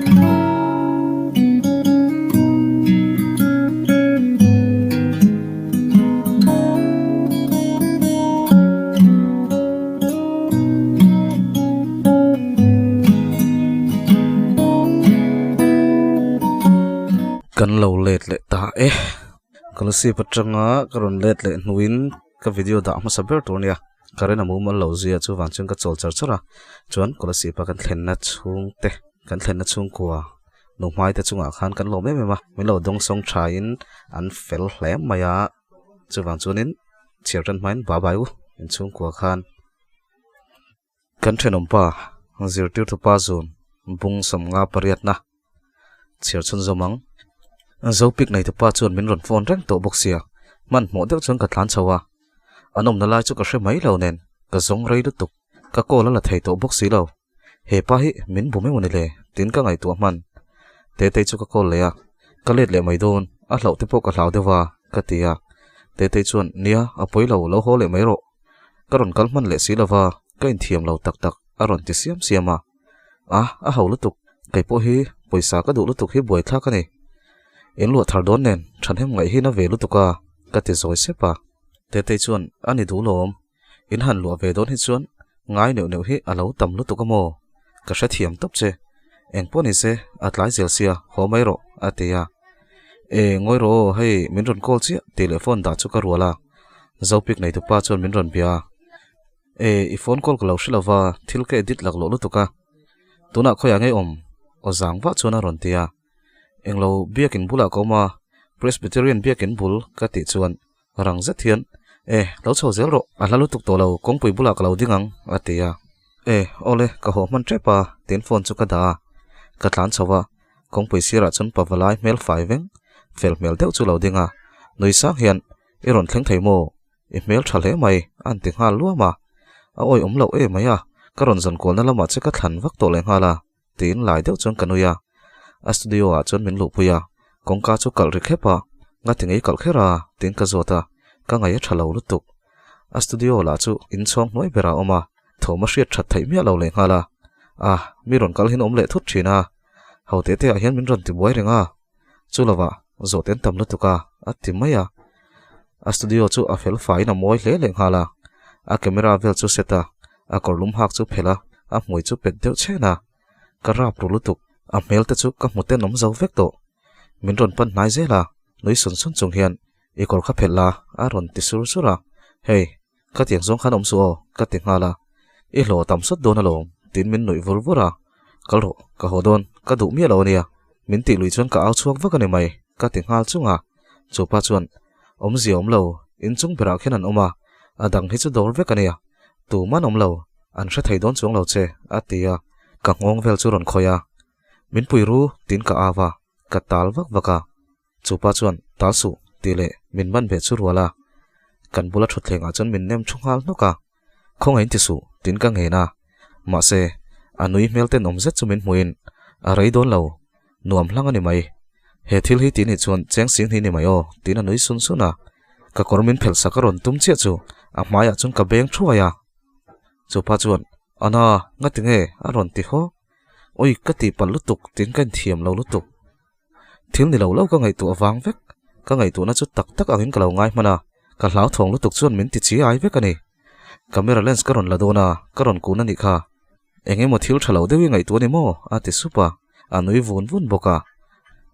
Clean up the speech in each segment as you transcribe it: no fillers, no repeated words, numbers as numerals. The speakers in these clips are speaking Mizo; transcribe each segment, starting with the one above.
Kan lo let leh ta e Kolasib atanga ka rawn let leh hnuin ka video dah hmasa ber tur a nia current a mumal lo zia chuvang chuan ka chawl char char a chuan Kolasib a kan thlenna chhungte kan thlenna chhungkua nu hmai te chungah khan kan lawm em em a min lo dawng sawng tha in an fel hle mai a chuvang chuanin chhiar tan hmain bye bye u inchhungkua khan. Kan thenawmpa zirtirtupa zun bung sawmnga pariatna chhiar chhunzawm ang. Zopik neitupa chuan min rawn phone reng tawh bawk sia, hmanhmawh deuh chuan ka tlan chho a. An awmna lai chu ka hre mai lo nen ka zawng rei lutuk, ka call a la thei tawh bawk si lo. He pa hi min bum emaw ni le tiin ka ngaihtuah hman. Tetei chu ka call leh a, ka let leh mai dawn, a hlauh te pawh ka hlau deuh a, ka ti a. Tetei chuan, Nia, a pawi lo, lo haw leh mai rawh. Ka rawn kal hman leh si lova, ka inthiam lo tak tak a rawn ti siam siam a. A, a ho lutuk, kei pawh hi pawisa ka duh lutuk hi buaithlak a ni. In luah thar dawn nen thahnem ngaih hi na ve lutuk a, ka ti zawi sep a. Tetei chuan a ni duh lawm, in han luah ve dawn hi chuan ngai neuh neuh hi a lo tam lutuk a maw? Ka hrethiam tawp che. Engpawh ni se, a tlai zel sia, haw mai rawh, a ti a. E, ngawi rawh aw, hei min rawn call chiah tih leh phone dah chu ka rual a. Zopik neitupa chuan min rawn bia a, E, i phone call ka lo hre lova, thil ka edit lak loh lutuk a. Tunah khawiah ngei awm? Aw zang vah chuan a rawn ti a. Englo biakin bulah ka awm a, Presbyterian biakin bul ka tih chuan rang zet hian, E, lo chho zel rawh, a hla lutuk tawh lo, kawngpui bulah ka lo ding ang, a ti a. E, awle, ka haw hman tep a, tiin phone chu ka dah a. Ka tlan chho a, kawngpui sirah chuan pavalai hmel fai veng, fel hmel deuh chu lo ding a. Nui sang hian, I rawn thleng thei maw? I hmel tha hle mai, a han ti nghal luam a. A awi awm loh em mai a, ka rawn zawn kualna lamah che ka thlan vak tawh leh nghal a, tiin lai deuh chuan ka nui a. A studio ah chuan min luhpui a, kawngka chu kalh ri khep a, ngati ngei kalh kher a, tiin ka zawt a, ka ngaih a tha lo lutuk. A studio lah chu inchhawng hnuai berah a awm a, thawm a hriat that theih miah lo leh nghal a. A, mi rawn kal hin awm leh thut thin a, ho te te ah hian min rawn ti buai reng a. Chu lovah zawh ten tam lutuk a, a ti mai a. A studio chu a fel faiin a mawi hle leh nghal a. A camera vel chu set a, a kawr lum hak chu phelh a, a hmui chu pet deuh chhen a. Ka rap ru lutuk, a hmel te chu ka hmu tenawm zo vek tawh. Min rawn pan hnai zel a, nui sun sun chung hian i kawr kha phelh la, a rawn ti sur sur a. Hei, ka tiang zawng khan awm suh aw, ka ti nghal a. I hlawh tam sawt dawn alawm, tiin min nuih vur vur a. Kal rawh, ka haw dawn, ka duh miah lo a nia. Min tih lui chuan ka au chhuak vak a ni mai, ka ti nghal chung a. Chupa chuan, Awmzia awm lo, inchung berah khian an awm a, a dang hi chu dawr vek a nia. Tuman awm lo, an hre thei dawn chuang lo che, a ti a. Ka nghawng vel chu rawn khawih a. Min pui ru, tiin ka au a, ka tal vak vak a. Chupa chuan, Tal suh, tih leh min ban ve chu rual a. Kan bula thutthlengah chuan min nem thu nghal hnawk a. Khawngaih in ti suh, tiin ka ngen a. Mahse, a nui hmel tenawm zet chu min hmuhin, A rei dawn lo, nuam hlang a ni mai. He thil hi tih nih chuan cheng sing hnih ni mai aw, tiin a nui sun sun a. Ka kawr min phelh sak a rawn tum chiah chu a hmaiah chuan ka beng thuai a. Chupa chuan, Ana, ngati nge? a rawn ti haw. Ui, ka tihpalh lutuk, tiin ka inthiam lo lutuk. Thil ni lo lo ka ngaihtuah vang vek, ka ngaihtuahna chu tak tak angin ka lo ngai hman a, ka hlauthawng lutuk chuan min ti chi ai vek a ni. Camera lens ka rawn la dawn a, ka rawn kun a nih kha. Eng emaw thil tha lo deuh i ngaihtuah a ni maw? a ti sup a, a nui vun vun bawk a.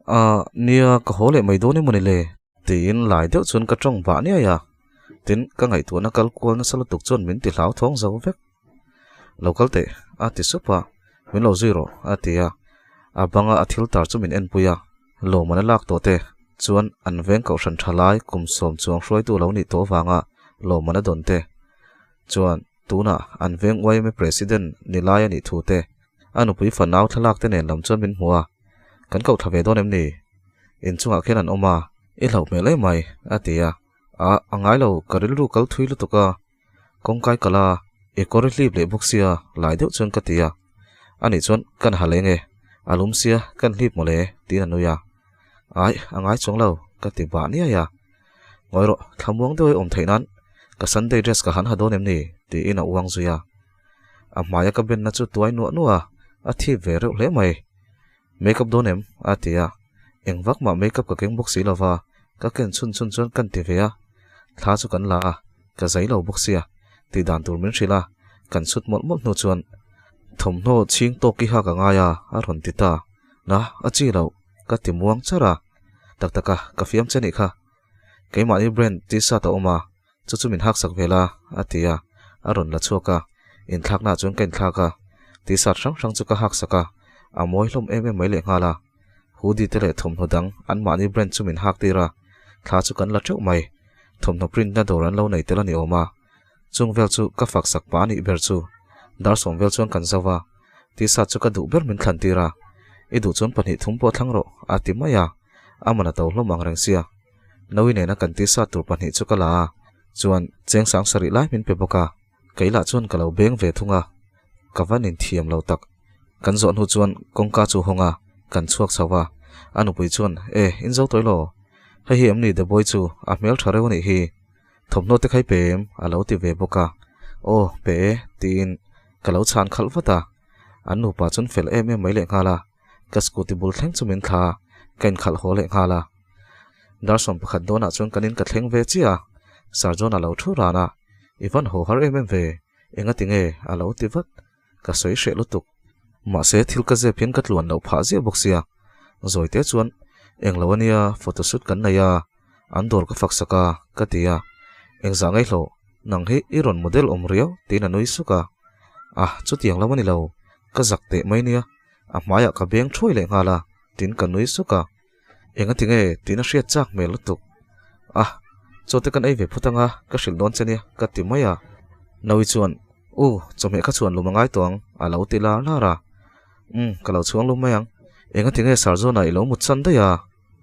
Ahh, nia, ka haw leh mai dawn emaw ni le? Tiin lai deuh chuan ka tawng vah niai a, tin, ka ngaihtuahna kal kual nasa lutuk chuan min ti hlauthawng zo vek. Lo kal teh, a ti sup a, min lo zui rawh, a ti a. A banga a thil tar chu min enpui a, lawmman a lak tawh te chuan an veng kohhran tha lai kum sawm chuang hruaitu lo nih tawh avanga lawmman a dawn te chuan tunah an veng yma president ni lai a nih thu te a nupui fanau thlalak te nen lam chuan min hmu a, Kan koh thla ve dawn em ni? Inchungah khian an awm a, i hlauh hmel em mai, a ti a. A, a ngai lo, ka rilru kal thui lutuk a. Kawngkai kal a, i kawr i hlip leh bawk sia, lai deuh chuan ka ti a. Anih chuan kan ha leng e, a lum sia, kan hlip mawle, tiin a nui a. Ai, a ngai chuang lo, ka ti bah niai a. Ngawi rawh, thlamuang deuh i awm theih nan ka Sunday dress ka han ha dawn em ni? tiin a uang zui a. A hmaia ka benna chu tuai nuah nuah a, a thip ve reuh hle mai. Makeup dawn em? a ti a. Eng vak mah makeup ka keng bawk si lo va, ka ken chhun chhun chuan kan ti ve a. Thla chu kan la a, ka zai lo bawk sia, tih dan tur min hrilh a, kan chhut mawlh mawlh hnu chuan thawmhnaw chhing tawk i hak a ngai a, a rawn ti ta. Na, a chi loh, ka ti muang char a. Tak tak a, ka fiam che nih kha. Keimahni brand t-shirt a awm a, Chu chu min haksak ve la, a ti a, a rawn la chhuak a. Inthlaknaah chuan ka inthlak a, t-shirt hrang hrang chu ka haksak a, a mawi hlawm em em mai lehnghal a. Hoodie te leh thawmhnaw dang anmahni brand chu min hak tir a, thla chu kan la teuh mai. Thawmhnaw print na dawr an lo nei tel a ni awm a. Chung vel chu ka faksak pah a nih ber chu. Dar sawm vel chuan kan zo va, t-shirt chu ka duh ber min thlan tir a. I duh chuan pahnih thum pawh thlang rawh, a ti mai a. A man a to hlawm ang reng sia. Nawi nena kan tisa tur pahnih chu ka la a, chuan cheng sang sarih lai min pe bawk a, kei lah chuan ka lo beng ve thung a, ka van inthiam lo tak. Kan zawh hnu chuan kawngka chu hawng a, kan chhuak chho a, a nupui chuan, E, in zo tawi law? Hei hi em ni Deboi chu, a hmel tha reuh a nih hi. Thawmhnaw te khai pe em? a lo ti ve bawk a, Aw, pe e, tiin ka lo chhan khalh vat a, an nupa chuan fel em em mai lehnghal a. Ka scooty bul thleng chu min thla a, ka inkhalh haw leh nghal a. Dar 11 dawnah chuan kan in ka thleng ve chiah a, Sir John a lo thu ran a, I van haw har em em ve, enga ti nge? a lo ti vat. Ka sawi hreh lutuk. Mahse thil ka zep hian ka tluan loh phah ziah bawk sia. Zawi te chuan, Englo ania, photoshoot kan nei a, an dawr ka fak sak a, ka ti a. Engzah ngaihloh, nang hi i rawn model awm riau, tiin a nui suk a. Ah, chutiang lo a ni lo, ka zak teh mai nia. A hmaiah ka beng thuai leh nghal a, tin ka nui suk a. Enga ti nge tiin a hriat chak hmel lutuk. A, chaw te kan ei ve phut anga, ka hrilh dawn che nia, ka ti mai a. Naui chuan, U, chawhmeh kha chhuan lum a ngai tawh ang, a lo ti lar lar a. Umm, ka lo chhuang lum mai ang. Enga ti nge Sarzawnah i lo mut chan daih a?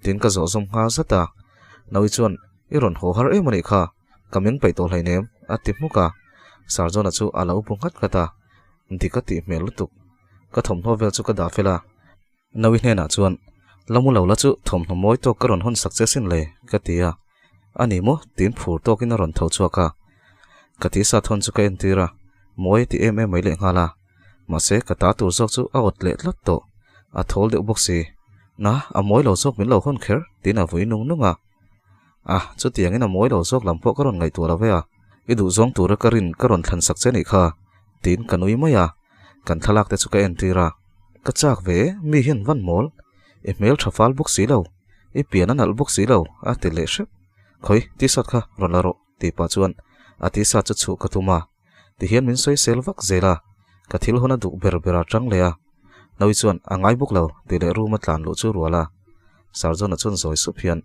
Tin ka zawh zawm nghal zat a. Naui chuan, I rawn haw har em a nih kha, ka meng peih tawh hleinem, a ti hmuk a. Sarzawnah chu a lo bu nghat nghat a. Dik a tih hmel lutuk. Ka thawmhnaw vel chu ka dah fel a. Naui hnenah chuan, La mu lo la chu thawmhnaw mawi tawk ka rawn hawn sak che sin le, ka ti a. A ni maw? tiin phur tawkin a rawn tho chhuak a. Ka tisa thawn chu ka entir a, mawi a ti em em mai lehnghal a. Mahse, ka ta tur zawk chu a awt leh tlat tawh. A thawl deuh bawk si. Na, a mawi lo zawk min lo hawn kher, tiin a vui nung nung a. A, chutiangin a mawi lo zawk lam pawh ka rawn ngaihtuah lo ve a, i duhzawng tura ka rin ka rawn thlan sak che nih kha, tiin ka nui mai a, kan thlalak te chu ka entir a. Ka chak ve e, mi hian van mawl, i hmel tha fal bawk si lo, i pian a nalh bawk si lo, a ti leh hrep. Khawi, t-shirt kha rawn la rawh, tih pah chuan a t-shirt chu chhuh ka tum a, tihian min sawi sel vak zel a, ka thil hawn a duh ber ber a tang leh a. Naui chuan a ngai bawk lo tih leh room a tlan luh chu rual a. Sir John-a chuan zawi sup hian,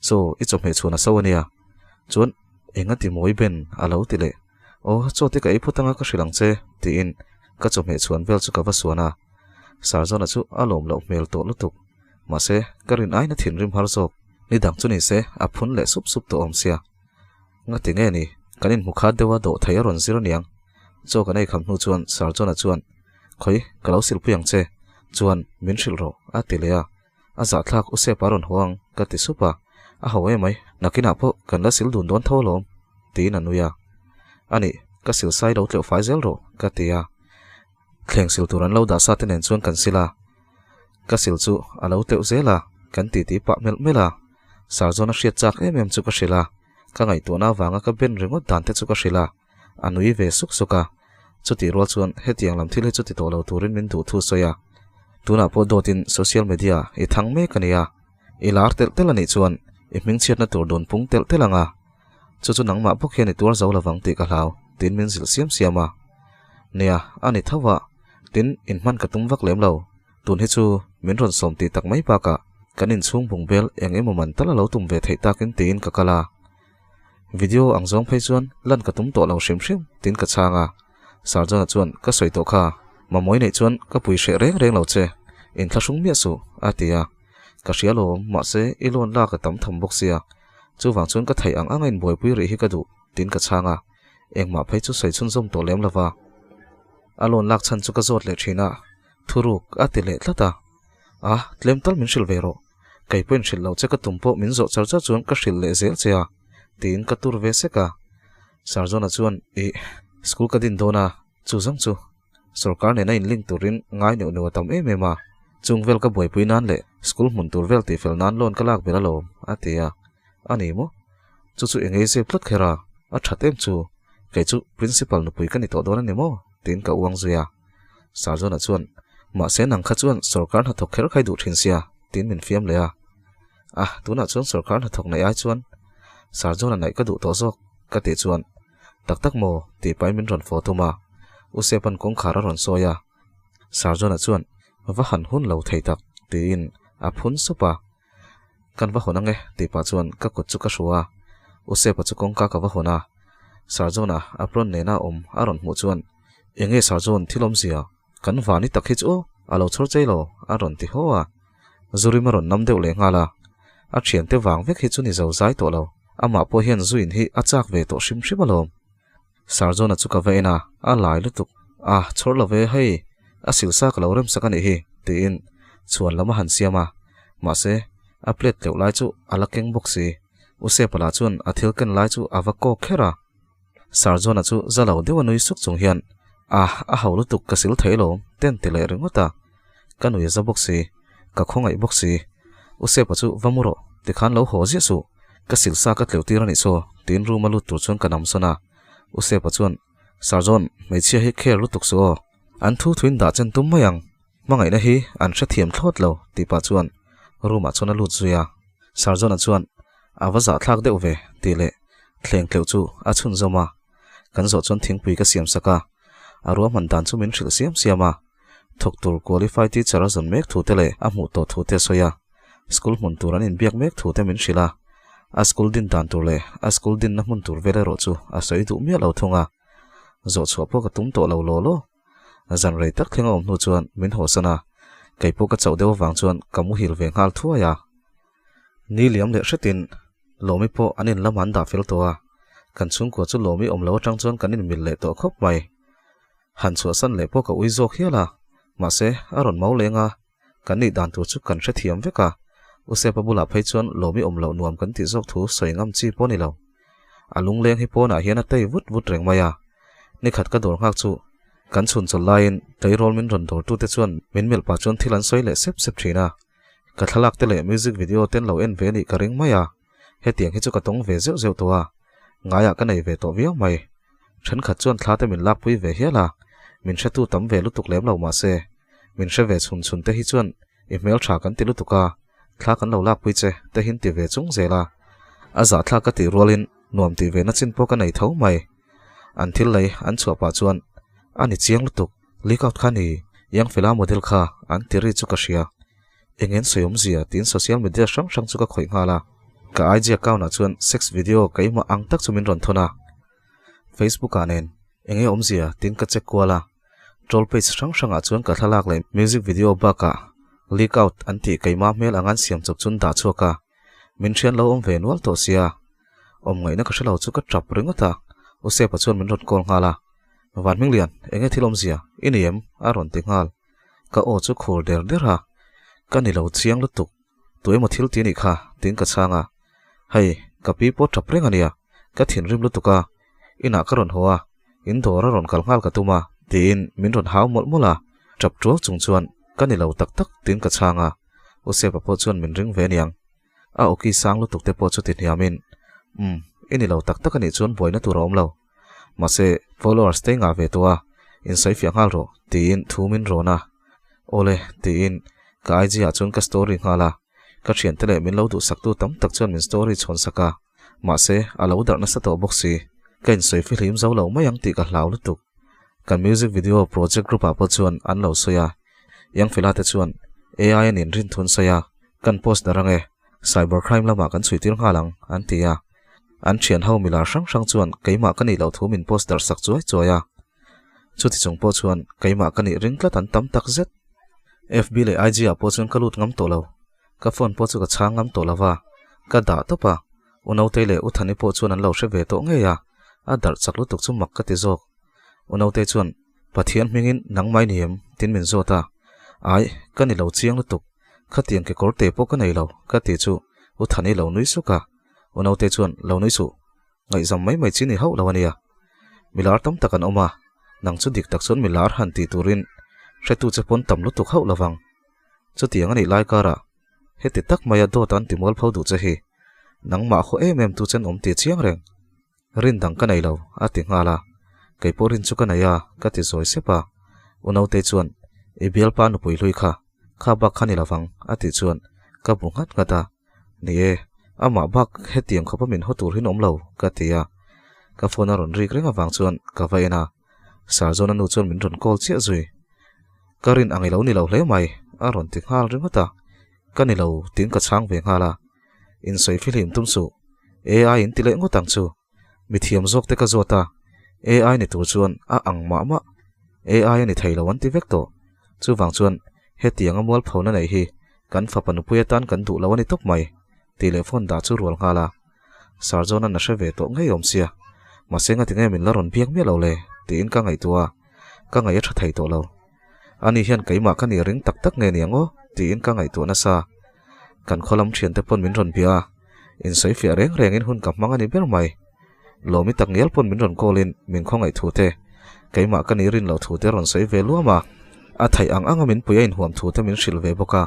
Chaw i chawhmeh chhuan a so a nia. Chuan eng a ti mawi Ben a lo ti leh. Aw chaw te ka ei phawt anga ka hrilh ang che tiin ka chawhmeh chhuan vel chu ka va suan a. Sir John-a chu a lawm loh hmel tawh lutuk. Mahse ka rin aina thinrim har zawk. Ni dang chu ni se a phun leh sup sup tawh awm sia. Ngati nge ni? Kan inhmu khat deuh a dawh thei a rawn zir aniang. Chaw kan ei kham hnu chuan Sir John-a chuan, Khawi, ka lo silpui ang che. Chuan, min hrilh rawh, a ti leh a. A zahthlak u Sepa rawn haw ang, ka ti sup a. A ho emai, nakinah pawh kan la sil dun dawn tho alawm, tiin a nui a. Anih, ka sil sai lo tleuh fai zel rawh, ka ti a. Thleng sil tur an lo dah sa te nen chuan kan sil a. Ka sil chu a lo tleuh zel a, kan titi pah melh melh a. Sarzawn a hriat chak em em chu ka hrilh a, ka ngaihtuahna avanga ka ben ringawt dan te chu ka hrilh a, a nui ve suk suk a. Chutih rual chuan hetiang lam thil hi chu ti tawh lo turin min duh thu sawi a. Tunah pawh dawtin social media i thang mek a nia. I lar telh telh a nih chuan i hmingchhiatna tur dun pung telh telh ang a. Chu chu nangmah bawk hian i tuar zo lovang tih ka hlau, tiin min zilh siam siam a. Nia, a ni tho a, tin inhman ka tum vak lem lo. Tun hi chu min rawn sawm tih tak mai bakah kan inchhung bung bel eng emaw man tal a lo tum ve theih takin tiin ka kal a. Video ang zawng phei chuan lan ka tum tawh lo hrim hrim tiin ka chhang a. Sarjona chuan ka sawi tawh kha, Mamawi neih chuan ka pui hreh reng reng lo che, inthlahrung miah suh, a ti a. Ka hria lawm, mahse i loan lak a tam tham bawk sia, chuvang chuan ka theih ang anga inbuaipui rih hi ka duh, tiin ka chhang a. Engmah phei chu sawi chhunzawm tawh lem lova. A loan lak chhan chu ka zawt leh thin a. Thuruk a ti leh tlat a. A, tlem tal min hrilh ve rawh. Kei pawhin hrilh loh che ka tum pawh min zawh char char chuan ka hrilh leh zel che a, tiin ka tur ve sek a. Sarjona chuan, Ih, school ka din dawn a, chu zawng chu. Sorkar nena inlink turin ngai neuh neuh a tam em em a. Chung vel ka buaipui nan leh school hmun tur vel tihfel nan loan ka lak ber alawm, a ti a. A ni maw? Chu chu engei zep tlat kher a, a that em chu? Kei chu principal nupui ka ni tawh dawn a ni maw? tiin ka uang zui a. Sarjona chuan, Mahse nang kha chuan sorkar hnathawk kher khai duh thin sia, tiin min fiam leh a. A, tunah chuan sorkar hnathawk neih ai chuan Sarjona naih ka duh tawh zawk, ka tih chuan, Tak tak maw? tih pahin min rawn fawh tum a. U Sepa'n kawngkhar a rawn sawi a. Sarjona chuan, Va han hun lo thei tak, tiin a phun sup a. Kan va hawn ang e, tih pah chuan ka kut chu ka hru a. U Sepa chu kawngka ka va hawn a. Sarjona apron nena awm a rawn hmuh chuan, Enge Sarjon thil awmzia? Kan vani tak hi chu aw, a lo chhawr chei lo, a rawn ti haw a. Zurim a rawn nam deuh leh nghal a. A thiante vang vek hi chu ni zo zai tawh lo. Amah pawh hian zuin hi a chak ve tawh hrim hrim alawm. Sarjona chu ka va en a, a lai lutuk. A, chhawr lo ve hei, a silsa ka lo remsak a nih hi, tiin chhuan lam a han siam a. Mahse, a plate tleuh lai chu a la keng bawk si. U Sepala chuan a thil ken lai chu a va kawk kher a. Sarjona chu za lo deuh a nui suk chung hian, A, a ho lutuk ka sil thei lo, ten ti leh ringawt a. Ka nui a za bawk si, ka khawngaih bawk si. U Sepa chu va mu rawh, tikhan lo haw ziah suh, ka silsa ka tleuh tir a nih saw, tiin room a lut tur chuan ka nam sawn a. U Sepa chuan, Sarjon, hmeichhia hi care lutuk suh aw, an thu thuin dah chen tum mai ang, hmangaihna hi an hrethiam thlawt lo, tih pah chuan room ah chuan a lut zui a. Sarjona chuan, A va zahthlak deuh ve, tih leh thleng tleuh chu a chhunzawm a. Kan zawh chuan thingpui ka siam sak a, a ruahman dan chu min hrilh siam siam a. Thawk tur qualify teacher a zawn mek thu te leh a hmuh tawh thu te a sawi a. School hmun tur an inbiak mek thu te min hrilh a. A school din dan tur leh a school dinna hmun tur vel erawh chu a sawi duh miah lo thung a. Zawh chhuah pawh ka tum tawh lo law law. Zan rei tak thleng a awm hnu chuan min hawsan a, kei pawh ka chauh deuh avang chuan ka muhil ve nghal thuai a. Ni liam leh hretin Lawmi pawh an in lam an dah fel tawh a, kan chhungkua chu Lawmi awm lo atang chuan kan inmil leh tawh khawp mai. Han chhuahsan leh pawh ka ui zawk hial a, mahse a rawn mau leng a, kan nih dan tur chu kan hrethiam vek a, U Sepa bulah phei chuan Lawmi awm loh nuam kan tih zawk thu sawi ngam chi pawh a ni lo. A lungleng hi pawnah hian a tei vut vut reng mai a, nikhat ka dawr nghak chu kan chhun chawlh laiin tleirawl min rawn dawrtute chuan min melh pah chuan thil an sawi leh sep sep thin a, ka thlalak te leh music video ten lo en ve a nih ka ring mai a, hetiang hi chu ka tawng ve zeuh zeuh tawh a, ngaiah ka nei ve tawh viau mai. Thenkhat chuan thla te min lakpui ve hial a, min hretu tam ve lutuk lem lo mahse, min hre ve chhun chhun te hi chuan i hmel tha kan ti lutuk a, thla kan lo lakpui che te hin ti ve chung zel a. A zahthlak ka tih rualin nuam tih ve na chin pawh ka nei tho mai. An thil lei an chhuah pah chuan a ni chiang lutuk, leak out kha ni, Young Fela model kha an ti ri chu ka hria. Eng en sawi awmzia tiin social media hrang hrang chu ka khawih nghal a. Ka IG account ah chuan sex video keimah ang tak chu min rawn thawn a. Facebook ah nen eng nge awmzia tiin ka check kual a. Troll page hrang hrang ah chuan ka thlalak leh music video bakah leak out an tih keimah hmel ang an siam chawp chuan dah chhuak a. Min thian lo awm ve nual tawh sia. Awm ngaihna ka hre lo chu ka tap ringawt a. U Sepa chuan min rawn call nghal a. Van Hminglian, eng nge thil awmzia? I ni em? a rawn ti nghal. Ka aw chu khur der der a, ka ni lo chiang lutuk, tu emaw thil ti anih kha tiin ka chhang a, hei ka pi pawh tap reng ania, ka thinrim lutuk a, inah ka rawn haw a, in dawr a rawn kal nghal ka tum a tiin min rawn hau mawlh mawlh a, tap tuau chung chuan ka ni lo tak tak tiin ka chhang a, U Sepa pawh chuan min ring ve aniang, a awki sang lutuk te pawh chu ti hniamin, umm i ni lo tak tak anih chuan buaina tur a awm lo. Mahse, followers te ngah ve tawh a, insawifiah nghal rawh, tiin thu min rawn a. Awle, tiin ka IG ah chuan ka story nghal a. Ka thiante leh min lo duhsaktu tam tak chuan min story chhawn sak a. Mahse, a lo darh nasa tawh bawk si. Ka insawi fihlim zo lo mai ang tih ka hlau lutuk. Kan music video project group ah pawh chuan an lo sawi a. Youngfella te chuan AI an inrin thun sawi a, kan post darh ang e, cyber crime lamah kan chhuitir nghal ang, an ti a. An thian ho milar hrang hrang chuan keimah ka nih loh thu min post darh sak chuai chuai a. Chuti chung pawh chuan keimah ka nih ring tlat an tam tak zet. FB leh IG ah pawh chuan ka lut ngam tawh lo. Ka phone pawh chu ka chhang ngam tawh lo va. Ka dah tawp a. U Nautei leh U Thani pawh chuan an lo hre ve tawh ngei a. A darh chak lutuk chu mak ka ti zawk. U Nautei chuan Pathian hmingin nangmah i ni em? tin min zawt a. Ai, ka ni lo chiang lutuk. Khatiang kekawr te pawh ka nei lo, ka ti chu U Thani lo nui suk a. U naute chuan lo nui suh, ngaihzam mai mai chi ni hauh lo a nia. Milar tam tak an awm a, nang chu dik tak chuan milar han tih turin hretu che pawn tam lutuk hauh lovang. Chutiang a nih lai karah heti tak maia dawt an ti mualpho duh che hi nangmah haw em em tu chen awm tih chiang reng. Rin dang ka nei lo, a ti nghal a. Kei pawh rin chu ka nei a, ka ti zawi sep a. U Nautei chuan, I bialpa nupui hlui kha, kha bak kha ni lovang, a tih chuan ka bu nghat nghat a. Ni e, amah bak hetiang khawpa min haw tur hi an awm lo, ka ti a. Ka phone a rawn rik reng avang chuan ka va en a. Sarzawna nu chuan min rawn call chiah zui. Ka rin ang i lo ni lo hle mai, a rawn ti nghal ringawt a. Ka ni lo, tiin ka chhang ve nghal a. Insawi fihlim tum suh. AI in ti leh ngawt ang chu. Mi thiam zawk te ka zawt a, AI ni tur chuan a ang mah mah. AI a ni thei lo an ti vek tawh. Chuvang chuan hetianga mualphona neih hi kan fapa nupui atan kan duh lo a ni tawp mai, tih leh phone dah chu rual nghal a. Sir John-a'n a hre ve tawh ngei awm sia. Mahse ngatinge min la rawn biak miah lo le? tiin ka ngaihtuah a, ka ngaih a tha thei tawh lo. Ani hian keimah ka nih ring tak tak nge niang aw? tiin ka ngaihtuah nasa. Kan khaw lam thiante pawn min rawn bia a, insawi fiah reng rengin hun ka hmang a ni ber mai. Lawmi tak ngial pawn min rawn call in min khawngaih thu te, keimah ka nih rin loh thu te rawn sawi ve luam a. A theih ang anga min pui a inhuam thu te min hrilh ve bawk a,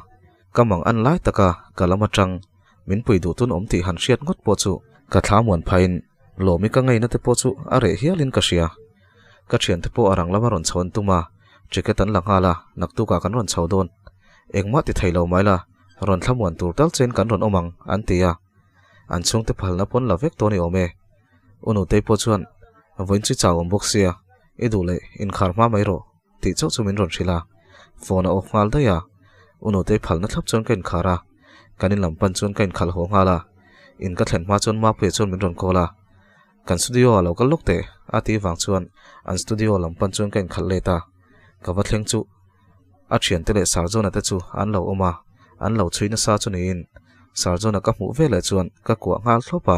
ka mang an lai taka ka lam atang min pui duh tun awm tih han hriat ngawt pawh chu ka thla muan phain Lawmi ka ngaihna te pawh chu a reh hialin ka hria. Ka thiante pawh a rang lama rawn chho an tum a, ticket an la nghal a, naktukah kan rawn chho dawn. Engmah ti thei lo mai la, rawn thlamuan tur tal chein kan rawn awm ang, an ti a. An chhungte phalna pawn la vek dawn i awm e. U Nutei pawh chuan, Vawiin chu chau awm bawk sia, i duh leh inkhar hma mai rawh, tih chauh chu min rawn hrilh a. Phone a off nghal daih a. U Nutei phalna thlap chuan ka inkhar a, kan in lam pan chuan ka inkhalh haw nghal a. In ka thlen hma chuan Mapuia chuan min rawn call a. Kan studio ah lo kal lawk teh, a tih vang chuan an studio lam pan chuan ka inkhalh let a. Ka va thleng chu a thiante leh Sarjona te chu an lo awm a, an lo chhui nasa chu niin Sarjona ka hmuh veleh chuan ka kuah nghal thlawp a,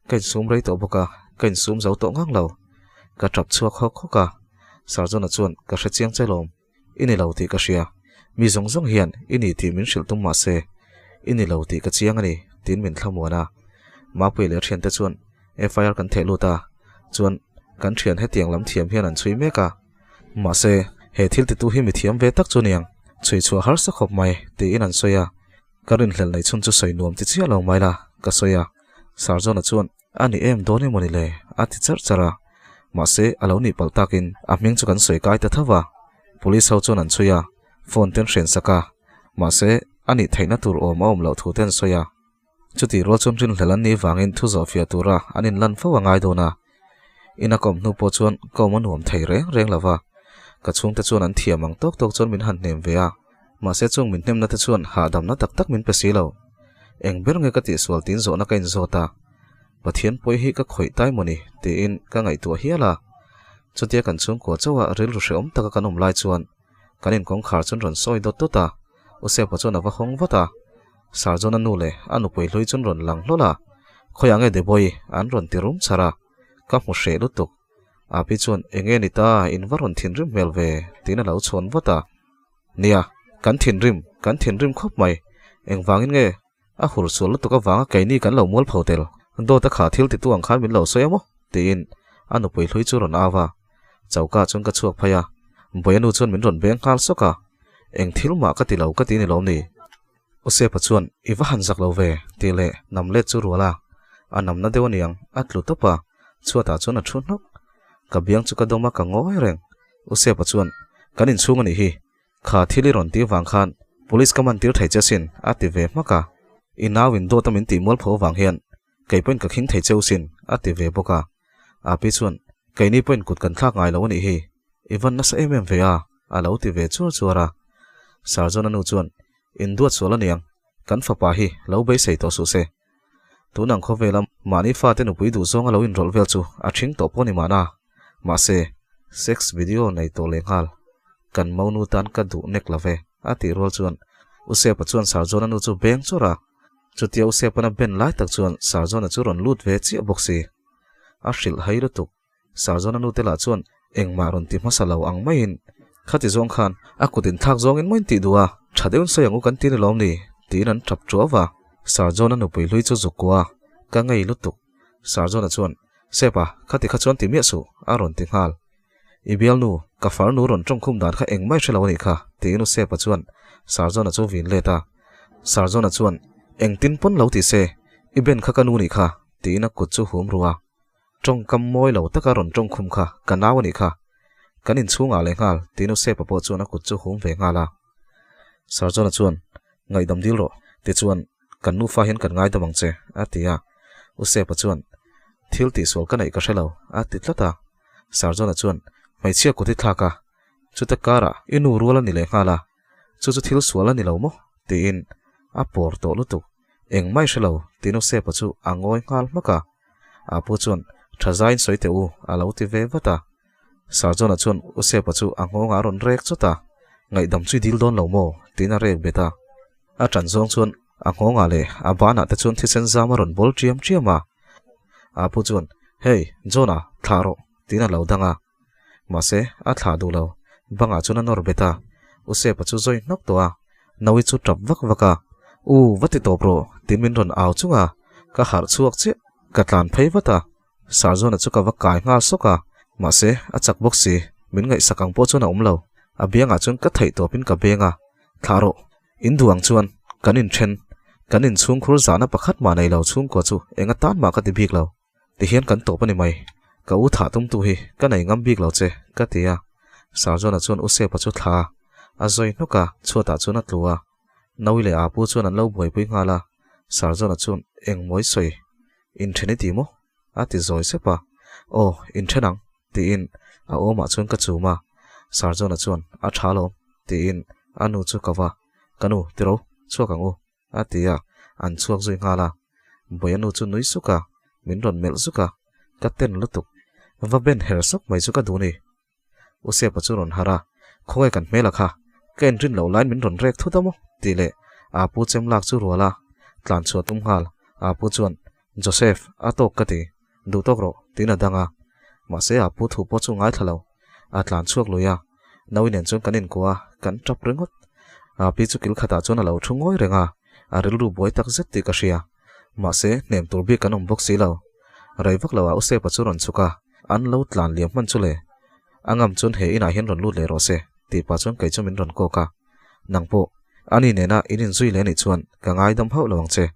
ka insum rei tawh bawk a, ka insum zo tawh ngang lo. Ka tap chhuak hawk hawk a, Sarjona chuan ka hre chiang che lawm, i ni lo tih ka hria, mi zawng zawng hian i ni tih min hrilh tum mahse i ni lo tih ka chiang a ni tiin min thlamuan a. Mapuia leh a thiante chuan FIR kan theh lut a, chuan kan thian hetiang lam thiam hian an chhui mek a. Mahse, he thil titu hi mi thiam ve tak chu niang, chhui chhuah harsa khawp mai, tiin an sawi a. Ka rinhlelh nei chhun chu sawi nuam ti chiah lo mai la, ka sawi a. Sarjona chuan, A ni em dawn emaw ni le? a ti charh charh a. Mahse, a lo nih palh takin a hming chu kan sawi kai ta tho va. Police ho chuan an chhui a, phone te an hren sak a. Mahse, a nih theihna tur awm a awm loh thu te an sawi a. Chutih rual chuan rinhlelh an nih vangin thu zawhfiah tura an inlan fo a ngai dawn a. Ina ka awm hnu pawh chuan ka awm a nuam thei reng reng lo va. Ka chhungte chuan an thiam ang tawk tawk chuan min han hnem ve a. Mahse chung min hnemna te chuan hahdamna tak tak min pe si lo. Eng ber nge ka tihsual tiin zawhna ka inzawt a. Pathian pawi hi ka khawih tai mawni tiin ka ngaihtuah hial a. Chutia kan chhungkua chauha rilru hrehawm taka kan awm lai chuan Kan inkawngkhar chuan rawn sawi dawt dawt a, Usepa chuan a va hawng vat a. Sarjona nu leh a nupui hlui chuan rawn lang hlawl a, Khawiah nge Deboi? an rawn ti rum char a, ka hmu hreh lutuk. Api chuan, Enge ni ta, in va rawn thinrim hmel ve, tiin a lo chhawn vat a. Nia, kan thinrim, kan thinrim khawp mai. Engvangin nge A hur sual lutuk avanga keini kan lo mual pho tel, dawt a kha thil titu ang khan min lo sawi a maw? tiin a nupui hlui chu rawn au a. Choka chuan ka chhuak phei a, Bawiha nu chuan min rawn beng nghal sawk a, Eng thil mah ka ti lo ka ti ni lawm ni? Usepa chuan, I va han zak lo ve, tih leh nam let chu rual a, a namna deuh aniang, a tlu tawp a, chhuatah chuan a thu hnawk. Ka biang chu ka dawm a, ka ngawi reng. Usepa chuan, Kan inchhung a nih hi, Kha thil i rawn tih vang khan Police ka man tir thei che sin, a ti ve hmak a. I nau in dawt a min tih mual pho vang hian kei pawhin ka khing thei cheu sin, a ti ve bawk a. Api chuan, Keini pawhin kut kan thlak ngai lo a nih hi, i van nasa em em ve a, a lo ti ve chuar chuar a. Sarjona nu chuan, In duat sual a niang, kan fapa hi lo beisei tawh suh se. Tunang khawvela mahni fate nupui duh zawnga lo inrawlh vel chu a ṭhing tawh pawh ni mahna. Mahse, sex video nei tawh leh nghal. Kan monu tan ka duh nek lo ve, a tih rual chuan Usepa chuan Sarjona nu chu beng chawrh a. Chutia Usepa'n a ben lai tak chuan Sarjona chu rawn lut ve chiah bawk si. A hrilh hai lutuk. Sarjona nu te lah chuan engmah rawn ti hmasa lo ang maiin, Khati zawng khan a kut inthlak zawngin maw in tih duh a, tha deuhin sawi ang u kan ti ni lawm ni? tiin an tap tuau va. Sarjona nupui hlui chu zuk kua, Ka ngei lutuk. Sarjona chuan, Sepa, khati kha chuan ti miah suh, a rawn ti nghal. I bialnu, ka farnu rawn tawngkhum dan kha engmah i hre lo a nih kha, tiin u Sepa chuan Sarzawna chu vin let a. Sarzawna chuan, Engtin pawn lo ti se, i ben kha ka nu nih kha, tiin a kut chu hum ru a. Tawngkam mawi lo taka rawn tawng khum kha ka nau a nih kha. Kan inchhungah leh nghal, tiin Usepa pawh chuan a kut chu hum ve nghal a. Sarzawna chuan, Ngaihdam dil rawh, tichuan kan nufa hian kan ngaidam ang che, a ti a. Usepa chuan, Thil tihsual ka neih ka hre lo, a ti tlat a. Sarzawna chuan, Hmeichhia kut i thlak a, chuta karah i nu rual a ni leh nghal a, chu chu thil sual a ni lo maw? tiin a pawr tawh lutuk. Engmah i hre lo, tiin Usepa chu a ngawi nghal hmak a. A pu chuan, Tha zaiin sawi teh u, a lo ti ve vat a. Sarjona chuan Usepa chu a nghawngah a rawn rek chawt a, Ngaihdam chu i dil dawn lo maw? tiin a rek bet a. A ṭan zawng chuan a nghawngah leh a banah te chuan thisen zam a rawn bawl ṭiam ṭiam a. A pu chuan, Hey, Jonah, thlah rawh, tiin a lo dang a. Mahse, a thlah duh lo. Bangah chuan a nawr bet a. Usepa chu zawi hnawk tawh a. Naui chu tap vak vak a. U, va ti tawp rawh, tiin min rawn au chung a. Ka harh chhuak chiah. Ka tlan phei vat a. Sarzawna chu ka va kai nghal sawk a. Mahse, a chak bawk si. Min ngaihsak ang pawh chuan a awm lo. A biangah chuan ka theih tawpin ka beng a. Thlah rawh. In duh ang chuan kan inthen. Kan inchhungkhur zahna pakhat mah nei lo chhungkua chu eng atan mah ka ti bik lo. Tihian kan tawp a ni mai. Ka u thah tumtu hi ka nei ngam bik lo che, ka ti a. Sarjona chuan U Sepa chu thla a zawi hnawk a, chhuatah chuan a tlu a. Naui leh Apu chuan an lo buaipui nghal a. Sarjona chuan, Eng mawi sawi? Inthen i ti maw? a ti zawi sep a. Aw, inthen ang, tiin a awmah chuan ka chum a. Sarjona chuan, A tha alawm, tiin a nu chu ka va, Ka nu, tiro, chhuak ang u. A ti a, an chhuak zui nghal a. Bawia nu chu nui suk a, min rawn melh zuk a, ka ten lutuk. Va ben her sawk mai chu ka duh ni. U Sepa chu rawn harh a, Khawnge kan hmel a kha, ka inrin loh laiin min rawn rek thut a maw? tih leh aa pu chem lak chu rual a, tlan chhuah tum nghal. Aa pu chuan, Joseph, a tawk ka ti, duh tawk rawh, tiin a dang a. Mahse aa pu thu pawh chu ngaithla lo. A tlan chhuak lui a, Naui nen chuan kan inkuah a, kan tap ringawt. A pi chu kil khatah chuan a lo thu ngawi reng a, a rilru buai tak zet tih ka hria. Mahse, hnem tur bik kan awm bawk si lo. Rei vak loah Usepa chu rawn chhuk a, an lo tlan liam hman chu le. A ngam chuan he inah hian rawn lut leh rawh se, tih pah chuan kei chu min rawn kawk a. Nang pawh, ani nena in inzui leh anih chuan ka ngaidam hauh lo ang che.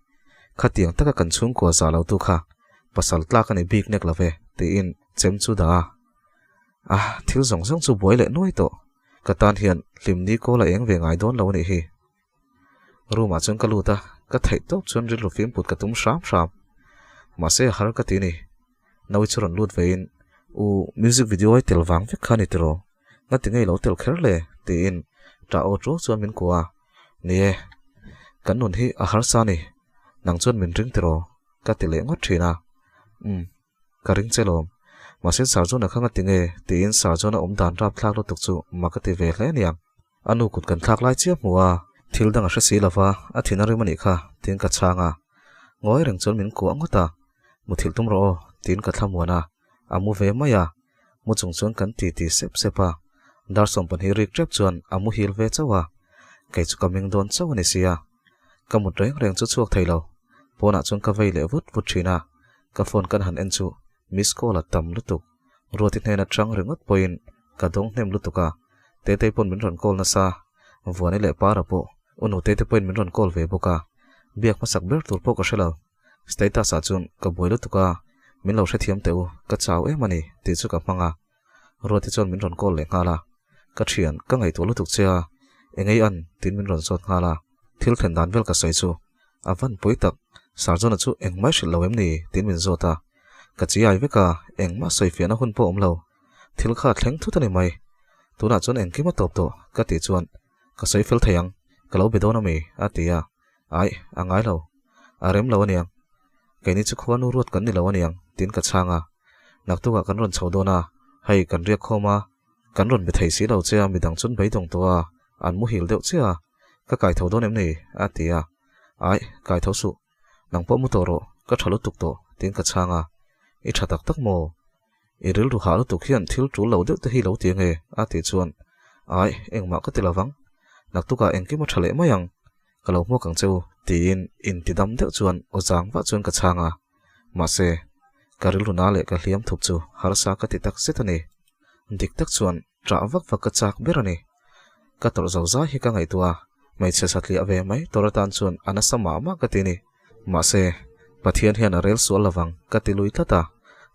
Khatiang taka kan chhungkua zah lo tu kha pasal tlak a ni bik nek lo ve, tiin chem chu dah a. A, thil zawng zawng chu buai leh nuai tawh. Ka tan hian hlimni kawl a eng ve ngai dawn lo a nih hi. Room ah chuan ka lut a, ka theih tawp chuan rilru fim put ka tum hram hram. Mahse a har ka ti ni. Naui chu rawn lut vein, U, music video ai tel vang vek kha a ni tiraw? Ngati ngei lo tel kher le? tiin ṭah aw ṭuau chuan min kuah a. Ni e, kan nun hi a harsa a ni. Nang chuan min ring tiraw? Ka ti leh ngawt ṭhin a. Umm. Ka ring che lawm. Mahse Sarjona kha ngati nge? tiin Sarjona awm dan rap thlak lutuk chu mak a ti ve hle aniang. A nu kut kan thlak lai chiah hmu a, thil dang a hre si lova, a thin a rim anih kha, tiin ka chhang a. Ngawi reng chuan min kuah ngawt a, Muthilh tum rawh aw, tiin ka thlamuan a. A mu ve mai a. Mu chung chuan kan ti ti sep sep a. Dar 12 rik tep chuan a muhil ve chauh a. Kei chu ka meng dawn chauh a ni sia. Ka mut reng reng chu chhuak thei lo. Pawnah chuan ka vei leh vut vut thin a. Ka phone kan han en chu miss call a tam lutuk. Ruati hnena chang ringawt pawhin ka dawng hnem lutuk a. Tetei pawn min rawn call nasa. Vuani leh Para pawh u nutei te pawhin min rawn call ve bawk a. Biak hmasak ber tur pawh ka hre lo. Status ah chuan ka buai lutuk a, min lo hrethiam teh u, ka chau em a ni tih chu ka hmang a. Ruati chuan min rawn call leh nghal a. Ka thian, ka ngaihtuah lutuk che a, engei an tiin min rawn zawt nghal a. Thil thlen dan vel ka sawi chu a van pui tak, Sarjona chu engmah hrilh lo em ni tiin min zawt a. Ka chi ai vek a, engmah sawi fiahna hun pawh awm lo. Thil kha thleng thut a ni mai. Tunah chuan engkim a tawp tawh ka tih chuan ka sawi fel thei ang, ka lo be dawn a mi a ti a. Aih, a ngai lo. A rem lo aniang. Keini chu khuanu ruat kan ni lo aniang, tiin ka chhang a. Naktukah kan rawn chho dawn a, hei kan riak khawm a, kan rawn be thei si lo che a, midang chuan beidawng tawh a, an muhil deuh chiah a, ka kai tho dawn em ni? a ti a. Aih, kai tho suh. Nang pawh mu tawh rawh, ka tha lutuk tawh, tiin ka chhang a. I tha tak tak maw? I rilru hah lutuk hian thil tul lo deuh te hi lo ti ange, a tih chuan, Aih, engmah ka ti lovang. Naktukah engkim a tha leh mai ang. Ka lo hmuak ang che u, tiin inti dam deuh chuan aw zang vah chuan ka chhang a. Mahse, ka rilru na leh ka hliam thup chu harsa ka ti tak zet a ni. Dik tak chuan ṭah vak vak ka chak ber a ni. Ka tawrh zo zai hi ka ngaihtuah a. Hmeichhe satliah ve mai tur atan chuan a nasa mah mah ka ti ni. Mahse, Pathian hian a rel sual lovang ka ti lui tlat a,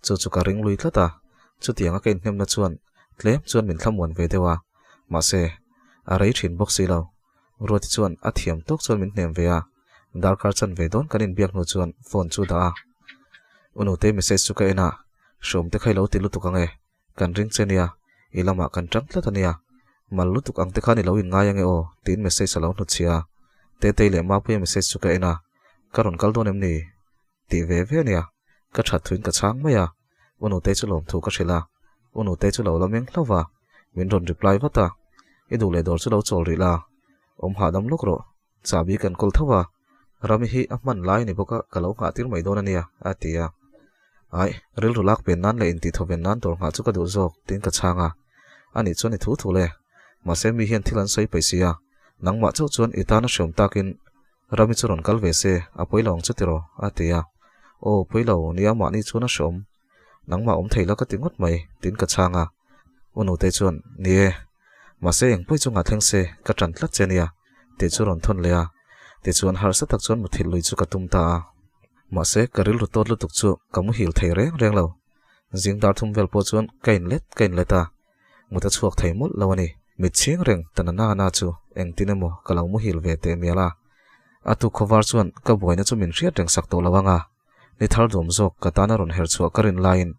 chu chu ka ring lui tlat a, chutianga ka inhnemna chuan tlem chuan min thlamuan ve deuh a, mahse, a rei thin bawk si lo. Ruati chuan a thiam tawk chuan min hnem ve a, darkar chan ve dawn kan inbiak hnu chuan phone chu dah a. U Nutei message chu ka en a, Hrawmte kha i lo ti lutuk ang e, Kan ring che nia, i lamah kan tang tlat a nia. Mal lutuk ang te khan i lo inngai ange aw, tiin message a lo hnutchhia a. Tetei leh Mapuia message chu ka en a, Ka rawn kal dawn em ni? Tih ve ve a nia, ka that thuin ka chhang mai a. U Nutei chu lawmthu ka hrilh a, U Nutei chu lo la meng hlauh va, min rawn reply vat a, I duh leh dawr chu lo chawl rih la, awm hahdam lawk rawh, chahbi kan kawl tho a, Rami hi a hman lai a ni bawk a, ka lo nghah tir mai dawn a nia, a ti a. Aih, rilru lak pen nan leh intih thawven nan dawr nghah chu ka duh zawk, tiin ka chhang a. Anih chuan i thu thu le. Mahse mi hian thil an sawi paih si a, nangmah chauh chuan i tan a hreawm takin Rami chu rawn kal ve se, a pawi lo ang chu tiraw? a ti a. Aw, pawi lo, nia mahni chuan a hreawm. Nangmah awm thei la ka ti ngawt mai, tiin ka chhang a. U Nute chuan, Ni e, mahse eng pawi chungah thleng se, ka ṭan tlat che nia, tih chu rawn thawn leh a. Tichuan harsa tak chuan muthilh lui chu ka tum ta a. Mahse, ka rilru tawt lutuk chu ka muhil thei reng reng lo. Zing dar thum vel pawh chuan ka inlet ka inlet a, mut a chhuak thei mawlh lo a ni. Mit chhing reng ta na na na chu engtin emaw ka lo muhil ve teh mial a. A tuk khawvar chuan ka buaina chu min hriat reng sak tawh lo ang a. Ni thar duam zawk ka tana rawn her chhuah ka rin laiin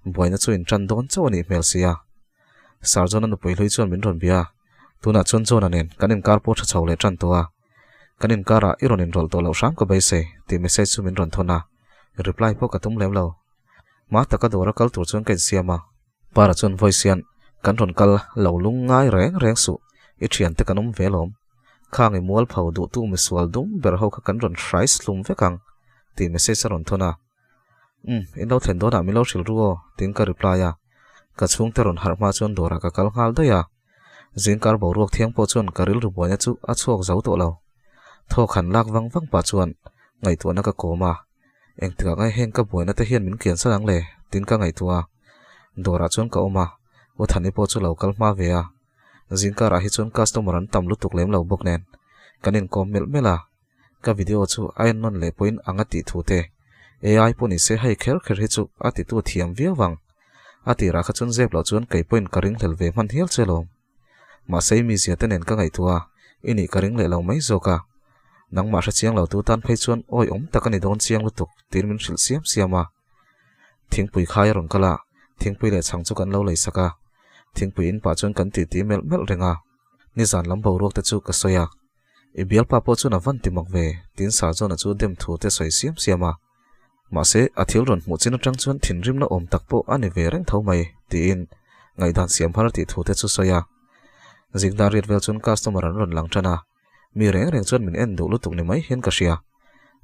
buaina chu in tan dawn chauh a nih hmel si a. Sir John-a nupui hlui chuan min rawn bia a, tunah chuan John-a nen kan inkar pawh tha chho leh tan tawh a. Kan inkarah i rawn inrawlh tawh loh hram ka beisei tih message chu min rawn thawn a, reply pawh ka tum lem lo. Hma taka dawra kal tur chuan ka insiam a. Para chuan voice hian kan rawn kal lo lung ngai reng reng suh, i thiante kan awm ve lawm. Khang i mualpho duhtu misual dum ber ho kha kan rawn hrais hlum vek ang tih message a rawn thawn a. Umm, in lo thlen dawnah min lo hrilh ru aw tiin ka reply a. Ka chhungte rawn harh hma chuan dawrah ka kal nghal daih a. Zingkar boruak thiang pawh chuan ka rilru buaina chu a chhuak zo tawh lo. Thawk han lak vang vang pah chuan ngaihtuahna ka kawm a. Engtikah ngai heng ka buaina te hian min kian san ang le? Tiin ka ngaihtuah a. Dawrah chuan ka awm a, U Thani pawh chu lo kal hma ve a. Zingkarah hi chuan customer an tam lutuk lem lo bawk nen kan inkawm melh melh a. Ka video chu a en nawn leh pawhin ang a tih thu te. AI pawh ni se hei kher kher hi chu a titu thiam viau ang. A tirah kha chuan zep loh chuan kei pawhin ka ringhlel ve hman hial che lawm. Mahse i mizia te nen ka ngaihtuah a, i nih ka ring leh lo mai zawk a. Nangmah hre chiang lo tu tan phei chuan awi awm tak a ni dawn chiang lutuk tiin min hrilh siam siam a. Thingpui khai a rawn kal a, thingpui leh chhang chu kan lo lei sak a. Thingpui in pah chuan kan titi melh melh reng a. Nizan lam boruak te chu ka sawi a. I bialpa pawh chuan a van ti mak ve tiin Sarjona chu dem thu te sawi siam siam a. Mahse, a thil rawn hmuh chin atang chuan thinrimna awm tak pawh a ni ve reng tho mai, tiin ngaihdan siam har a tih thu te chu sawi a. Zingdar riat vel chuan customer an rawn lang tan a, mi reng reng chuan min en duh lutuk ni mai hian ka hria.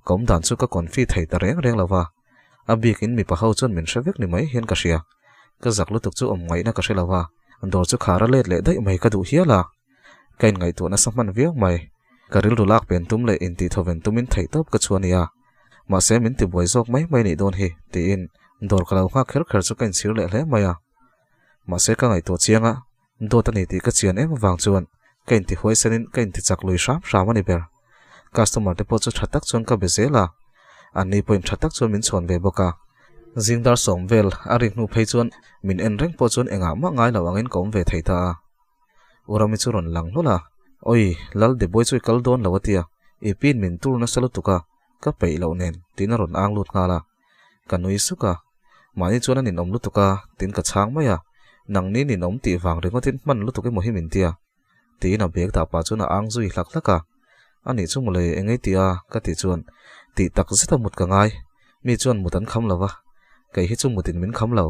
Ka awm dan chu ka confi thei ta reng reng lo va, a bikin mipa ho chuan min hre vek ni mai hian ka hria. Ka zak lutuk chu awm ngaihna ka hre lo va, dawr chu khar a let leh daih mai ka duh hial a. Ka inngaihtuah nasa hman viau mai. Ka rilru lak pen tum leh intihthawen tumin theihtawp ka chhuah a nia. Mahse min tibuai zawk mai mai nih dawn hi, tiin dawr ka lo nghak kher kher chu ka inchhir leh hle mai a. Mahse ka ngaihtuah chiang a, dawt a ni tih ka chian em avang chuan ka intihuaisanin ka intichak lui hram hram a ni ber. Customer te pawh chu tha tak chuan ka be zel a, anni pawhin tha tak chuan min chhawn ve bawk a. Zing dar sawm vel a rik hnu phei chuan min en reng pawh chuan engah mah ngai lo angin ka awm ve thei ta a. U Rami chu rawn lang hlawl a, Awi, Lal Deboi chu i kal dawn lo a tia, i pin min tur nasa lutuk a, ka peih loh nen, tiin a rawn ang lut nghal a. Ka nui suk a, Mahni chuan a ninawm lutuk a, tiin ka chhang mai a, Nangni ninawm tih vang ringawtin hman lutuk emaw hi min tia, tiin a bag dah pah chuan a ang zui hlak hlak a. Anih chu mawle, engei tih a? ka tih chuan, Tih tak zeta mut ka ngai, mi chuan mut an kham lo va, kei hi chu mutin min kham lo,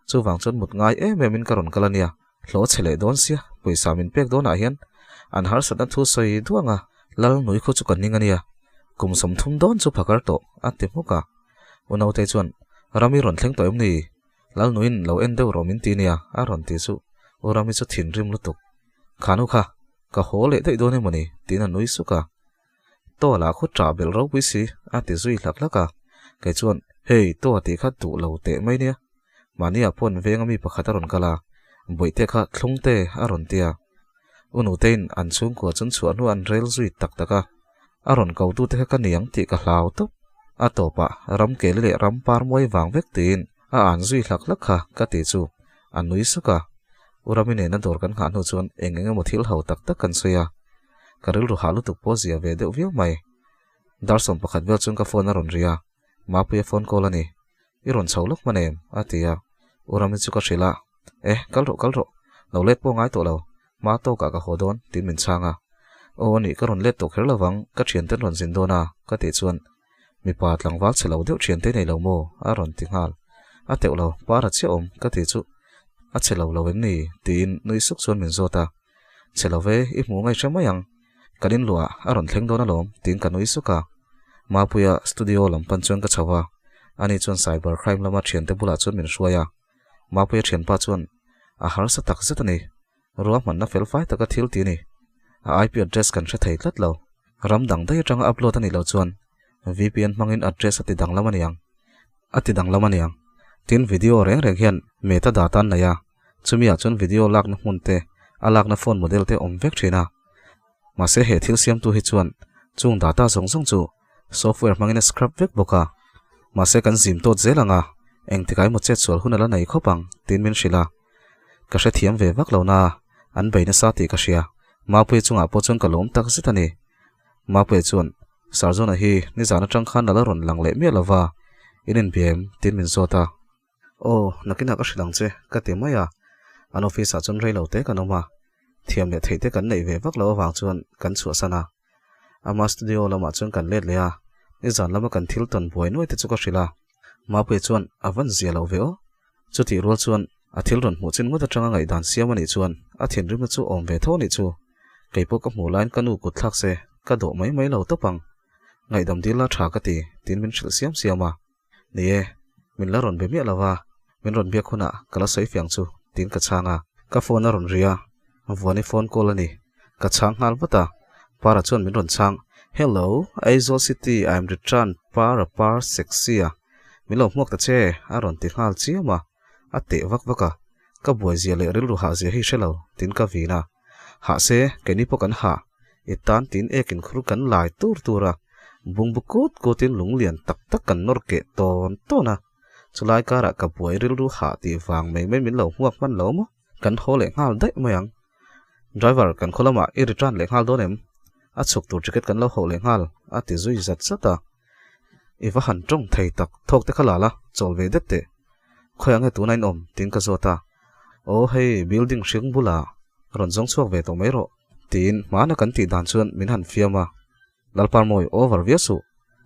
chuvang chuan mut ngai em emin ka rawn kal a nia. Hlawh chhe leh dawn sia, pawisa min pek dawnah hian an harsatna thu sawi duang a, Lal nui khaw chu ka ning a nia, kum 30 dawn chu phakar tawh, a ti hmuk a. U Nautei chuan, Rami rawn thleng tawh em ni? Lal nuiin lo en deuh rawh min ti nia, a rawn ti chu U Rami chu thinrim lutuk. Kha nu kha, ka haw leh daih dawn emaw ni? tiin a nui suk a. Tawla khaw ṭah belh ropui si, a ti zui hlak hlak a. Kei chuan, Hei, Taw tih kha duh lo teh mai nia. Mahniah paw'n venga mi pakhat a rawn kal a, Bawihte kha thlung te a rawn ti a. U Nutein an chhungkua chuan chhuah hnu an rel zui tak tak a, a rawn ko tute kha ka niang tih ka hlau tawp. A tawpah ram keli leh ram par muai vang vek tiin a an zui hlak hlak kha ka ti chu a nui suk a. U Rami nena dawr kan nghah hnu chuan eng eng emaw thil ho tak tak kan sawi a, ka rilru hah lutuk pawh zia ve deuh viau mai. Dar 11 vel chuan ka phone a rawn ri a, Mapuia phone call a ni. I rawn chho lawk hman em? a ti a, U Rami chu ka hrilh a, E, kal rawh, kal rawh, lo let pawh ngai tawh lo, hma tawkah ka haw dawn, tiin min chhang a. Aw a nih, ka rawn let tawh kher lovang, ka thiante an rawn zin dawn a, ka tih chuan, Mipa tlangval chhe lo deuh thiante nei lo maw? a rawn ti nghal. A teuh lo, para chiah awm, ka tih chu, A chhe lo lo em ni? tiin nui suk chuan min zawt a. Chhe lo ve, i hmuh ngaihre mai ang. Kan inluah a rawn thleng dawn alawm, tiin ka nui suk a. Mapuia studio lam pan chuan ka chho a, ani chuan cyber crime lama thiante bulah chuan min hruai a. Mapuia thianpa chuan a harsa tak zet a ni, ruahmanna fel fai taka thil ti a ni. A IP address kan hre thei tlat lo. Ram dang daih atanga upload a nih loh chuan VPN hmangin address a ti danglam a niang. A ti danglam a niang. Tin, video reng reng hian meta data an nei a, Chumi ah chuan video lakna hmun te, a lakna phone model te awm vek thin a. Mahse he thil siamtu hi chuan chung data zawng zawng chu software hmangin a scrub vek bawk a. Mahse kan zim tawt zel ang a, engtikah emaw chet sual hun a la nei khawp ang tiin min hrilh a. Ka hrethiam ve vak lo na, an bei nasa tih ka hria. Mapuia chungah pawh chuan ka lawm tak zet a ni. Mapuia chuan, Sarzawna hi nizan atang khan a la rawn lang leh miah lova, in inbia em? tiin min zawt a. Aw, nakinah ka hrilh ang che, ka ti mai a. An office ah chuan rei lo te kan awm a, thiam leh theih te kan neih ve vak loh avang chuan kan chhuahsan a. Ama studio lamah chuan kan let leh a, nizan lama kan thil tawn buai nuai te chu ka hrilh a. Mapuia chuan a van zia lo ve aw. Chutih rual chuan a thil rawn hmuh chin ngawt atanga ngaihdan siam a nih chuan a thinrimna chu awm ve tho a nih chu. Keipawh ka hmuh laiin ka nu kut thlak se ka dawh mai mai lo tawp ang. Ngaihdam dil la tha ka ti, tiin min hrilh siam siam a. Ni e, min la rawn be miah lo va, min rawn biak hunah ka la sawi fiang chu, tiin ka chhang a. Ka phone a rawn ri a, Vuani phone call a ni. Ka chhang nghal vat a, Para chuan min rawn chhang, Hello, Aizawl City, I am return Para Par Sexy a, min lo hmuak ta che, a rawn ti nghal chiam a, a teh vak vak a, ka buai zia leh rilru hah zia hi hre lo, tiin ka vin a. Hah se, keini pawh kan hah, i tan tiin ekin khur kan lai tur tur a, bungbu kut kutin lung lian tak tak kan nawr keh tawn tawn a, chulai karah ka buai rilru hah tih vang mai mai min lo hmuak hman lo maw? Kan haw leh nghal daih mai ang. Driver, kan khaw lamah i return leh nghal dawn em? A chhuk tur ticket kan lo hauh leh nghal, a ti zui zat zat a. I va han tawng thei tak, thawk te kha la la, chawl ve det teh. Khawiah nge tuna in awm? tiin ka zawt a. Aw hei, building hring bulah rawn zawng chhuak ve tawh mai rawh, tiin hmana kan tih dan chuan min han fiam a. Lalparmawi over viau suh,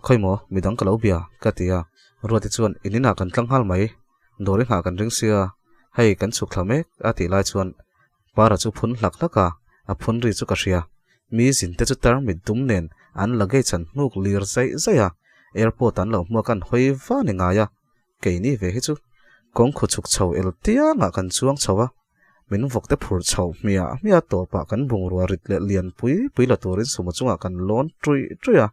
khawi maw midang ka lo bia, ka ti a. Ruati chuan in inah kan tlang nghal mai, dawr i nghah kan ring sia, hei kan chhuk thla mek, a tih lai chuan Para chu phun hlak hlak a, a phun ri chu ka hria. Mi zin te chu tarmit dum nen an luggage an hnuk lir zaih zaih a, airport an lo hmuak an hawi va ni ngai a. Keini ve hi chu kawng khu chhuk chho el tiangah kan chuang chho a, min vawk te phur chho hmiah hmiah tawpah kan bungrua rit leh lian pui pui la turin sumo chungah kan lawn ṭuih ṭuih a.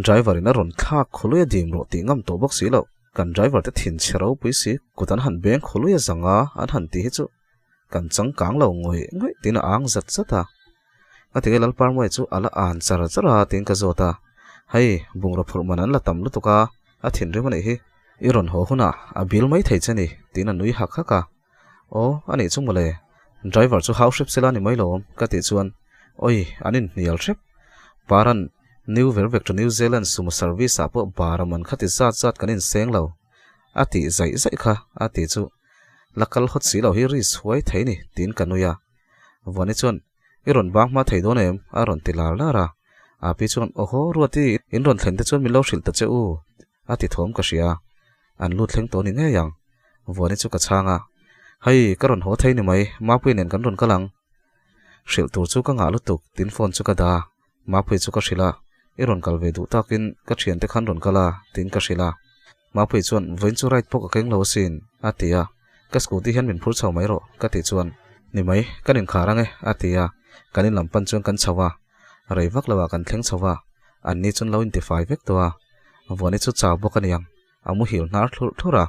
Driver in a rawn thlak khawlui a dim rawh tih ngam tawh bawk si loh. Kan driver te thin chhe ropui si kut an han beng khawlui a zang a an han tih hi chu kan changkang lo ngawih ngawih tiin a ang zat zat a. Ka ti nge Lalparmuai chu a la an char char a tiin ka zawt a, hei bungraw phurh man an la tam lutuk a, a thinrim a nih hi, i rawn haw hunah a bil mai thei che ni tiin a nui hak hak a, aw a nih chu mawle, driver chu hau hrep sela ni mai lawm ka tih chuan awi an inhnial hrep, Paran New Vervek to New Zealand sumo service ah pawh bara man kha ti zat zat kan inseng lo a tih zaih zaih kha a tih chu la kal hawt si lo hi ri chhuai thei ni tiin ka nui a. Vuani chuan, I rawn bang hma thei dawn em? a rawn ti lar lar a. Api chuan, Awhaw, Ruati, in rawn thlen te chuan min lo hrilh ta che u, a ti thawm ka hria. An lut thleng tawh ni ngei ang. Vuani chu ka chhang a, Hei, ka rawn haw thei ni mai, Mapuii nen kan rawn kal ang. Hrilh tur chu ka ngah lutuk, tin phone chu ka dah a. Mapuii chu ka hrilh a, I rawn kal ve duh takin ka thiante khan rawn kal a, tiin ka hrilh a. Mapuii chuan, Vawiin chu ride pawh ka keng lo asin, a ti a. Ka scooty hian min phur chho mai rawh, ka tih chuan, Ni mai, kan inkhar ang e, a ti a. Kan in lam pan chuan kan chho a. Rei vak loah kan thleng chho a. Anni chuan lo intifai vek tawh a. Vuani chu chau bawk a niang, a muhil hnar thlurh thlurh a.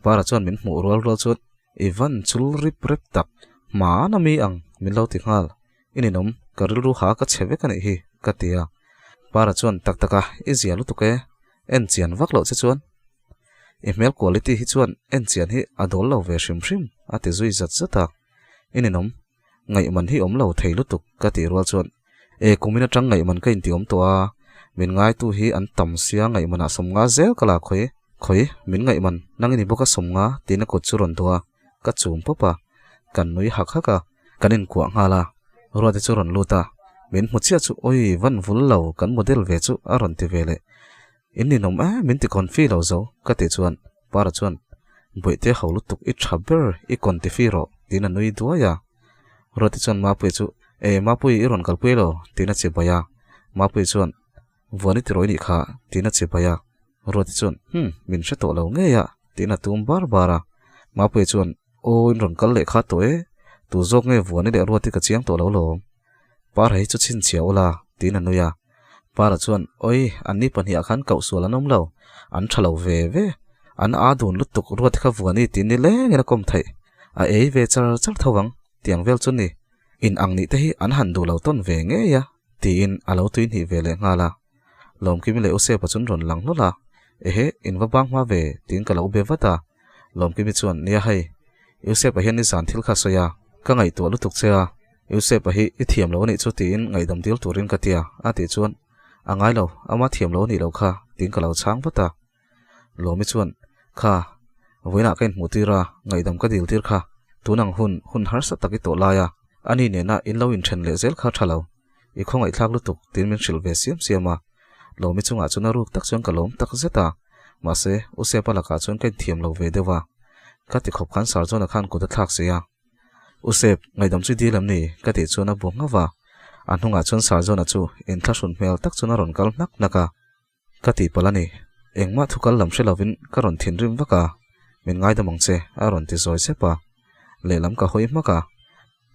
Para chuan min hmuh rual rual chuan, I van chul rip rep tak, hmaan a mi ang, min lo ti nghal. I ninawm, ka rilru ha ka chhe vek a nih hi, ka ti a. Para chuan, Tak tak a, i zia lutuk e, en chian vak loh che chuan. I hmel quality hi chuan en chian hi a dawl lo ve hrim hrim, a ti zui zat zat a. I ninawm, ngaihman hi awm lo thei lutuk, ka tih rual chuan, E, kumin atang ngaihman ka inti awm tawh a, min ngaitu hi an tam sia ngaihmanah sawmnga zel ka la khawi, khawi, min ngaihman, nang i ni bawk a sawmnga, tiin a kut chu rawn duh a, ka chum pawp a, kan nui hak hak a, kan inkuah nghal a, Ruati chu rawn lut a, min hmu chiah chu awi van vul lo kan model ve chu a rawn ti ve leh, in ninawm e min ti confi lo zo ka tih chuan Para chuan Bawihte ho lutuk i tha ber i contifi rawh tiin a nui duai a, Ruati chuan Mapuii chu e Mapuii i rawn kalpui lo tiin a chibai a, Mapuii chuan Vuani tirawi nih kha tiin a chibai a, Ruati chuan Hum min hre tawh lo ngei a tiin a tum bar bar a, Mapuii chuan Aw in rawn kal leh kha tawh e, tu zawk nge Vuani leh Ruati ka chiang tawh lo lawm. Para hi chu chhinchhiah ula tiin a nui a, Para chuan Awi anni pahnih ah khan koh sual an awm lo, an tha lo ve ve, an aa dun lutuk Ruati kha Vuani tiin ni lengin a kawm theih, a ei ve char char tho ang tiang vel chu ni. In ang nih te hi an han duh lo tawn ve ngei a, tiin a lo tui hnih ve leh nghal a. Lawmkimi leh Usepa chuan rawn lang hlawl a, Ehe, in va bang hma ve, tiin ka lo be vat a. Lawmkimi chuan, Nia hei, Usepa hian nizan thil kha a sawi a, ka ngaihtuah lutuk che a, Usepa hi i thiam lo a nih chu tiin ngaihdam dil turin ka ti a, a tih chuan, A ngai lo, ama thiam lo a nih loh kha, tiin ka lo chhang vat a. Lawmi chuan, Kha, vawiinah ka inhmuh tir a, ngaihdam ka dil tir kha, tun ang hun, hun harsa tak i tawh lai a, ani nena in lo inthen leh zel kha tha lo, i khawngaihthlak lutuk, tiin min hrilh ve siam siam a. Lawmi chungah chuan a ruk tak chuan ka lawm tak zet a, mahse, U Sepa lakah chuan ka inthiam lo ve deuh a. Ka ti khawp khan Sir John-a khan kut a thlak si a. U Sep, ngaihdam chu i dil em ni? ka tih chuan a bu nghauh a. A hnungah chuan Sir John-a chu inthlahrun hmel tak chuan a rawn kal hnak hnak a. Ka tihpalh a ni. Engmah thu kal lam hre lovin ka rawn thinrim vak a, min ngaidam ang che, a rawn ti zawi zep a. Lehlam ka hawi hmak a.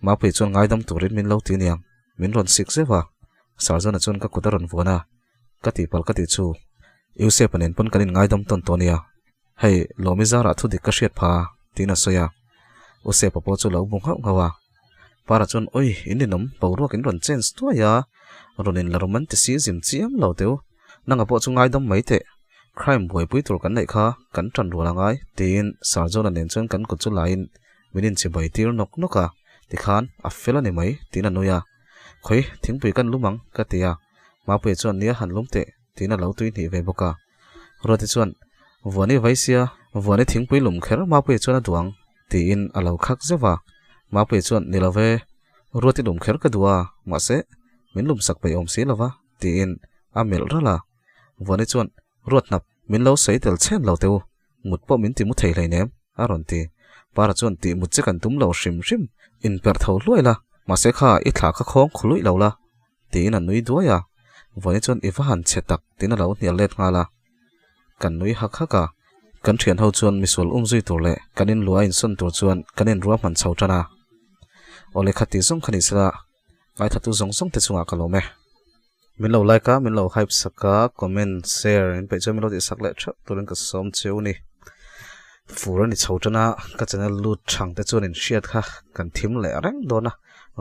Mapuii chuan ngaidam turin min lo ti niang, min rawn sik zeuh a. Sarzana chuan ka kut a rawn vuan a, ka tihpalh ka tih chu. Yusef-a nen pawn kan inngaidam tawn tawh nia. Hei, Lawmi zarah thu dik ka hriat pha, tiin a sawi a. U Sepa pawh chu lo bu nghauh nghauh a. Para chuan, Oi, in ninawm, boruak in rawn change tuai a, rawn in la romanticism chiam lo teu. Nanga pawh chu ngaidam mai teh. Crime buaipui tur kan neih kha kan tan rual a ngai, tiin Sir John-a nen chuan kan kut chu laiin min inchibai tir nawk nawk a. Tikhan, a fel a ni mai, tiin a nui a. Khawi, thingpui kan lum ang, ka ti a. Mapuia chuan, Nia, han lum teh, tiin a lo tui hnih ve bawk a. Ruati chuan, Vuani vai sia, Vuani thingpui lum kher Mapuia chuan a duh ang, tiin a lo khak zeuh a. Mapuia chuan, Ni lo ve, Ruati lum kher ka duh a, mahse, min lum sak peih awm si lo va, tiin a melh ralh a. Vuani chuan, Ruat hnap, min lo sawi tel chhen lo teh u, mut pawh min ti mu thei hleinem, a rawn ti. Para chuan, Tih mut che kan tum lo hrim hrim, inperh tho hluai la, mahse kha i thla kha khawng khuluih lo la, Tiin a nui duai a, Vawni chuan i va han chhe tak tiin a lo hnial let nghal a. Kan nui hak hak a, kan thian ho chuan misual um zui tur leh kan in lua insawn tur chuan kan in ruahman chho tan a. Awle kha ti zawng kha ni sela, ngaithatu zawng zawng te chungah ka lawm e. Min lo like a, min lo hype sak a, comment, share in peih chuan min lo tih sak leh theuh turin ka sawm cheu ni. Fur a ni chho tan a, ka channel lut thang te chuan in hriat kha kan thim leh reng dawn a.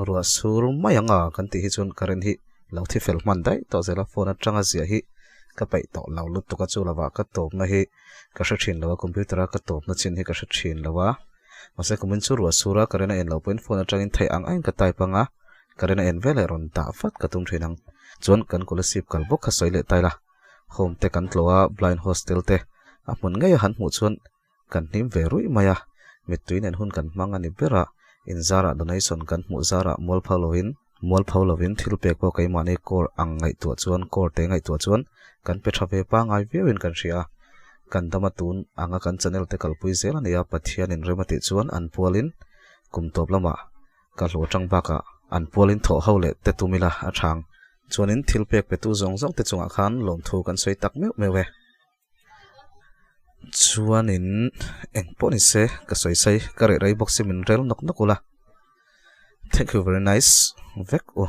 Ruah sur mai ang a kan tih hi chuan current hi lo thi fel hman daih tawh zel a, phone atanga ziah hi ka peih tawh lo lutuk a, chu lovah ka tawpna hi ka hre thin lo a, computer a ka tawpna chin hi ka hre thin lo a, mahse kumin chu ruah sur a current a en loh pawhin phone atangin theih ang aiin ka type ang a, current a en veleh rawn dah vat ka tum thin ang. Chuan kan scholarship kal bawk kha sawi leh ta ila, home te kan tlawh a, blind hostel te a hmun ngei a han hmuh chuan Kan hlim ve ruih mai a, mittui nen hun kan hmang a ni ber a, inzarah donation kan hmuh zarah mualpho lovin mualpho lovin thil pek pawh keimahni core ang ngaihtuah chuan core te ngaihtuah chuan kan pe tha ve pangai viauin kan hria a, kan dama tun anga kan channel te kalpui zel a ni a, Pathianin rem a tih chuan an pualin kum tawp lamah ka hlawh tang bakah an pualin thawh ho leh te tum ila a thang chuanin thil pek petu zawng zawng te chungah khan lawmthu kan sawi tak meuh meuh e. Chuanin eng pawh ni se ka sawi sawi ka reh rei bawk si min rel nawk nawk ula thank you very nice vek u.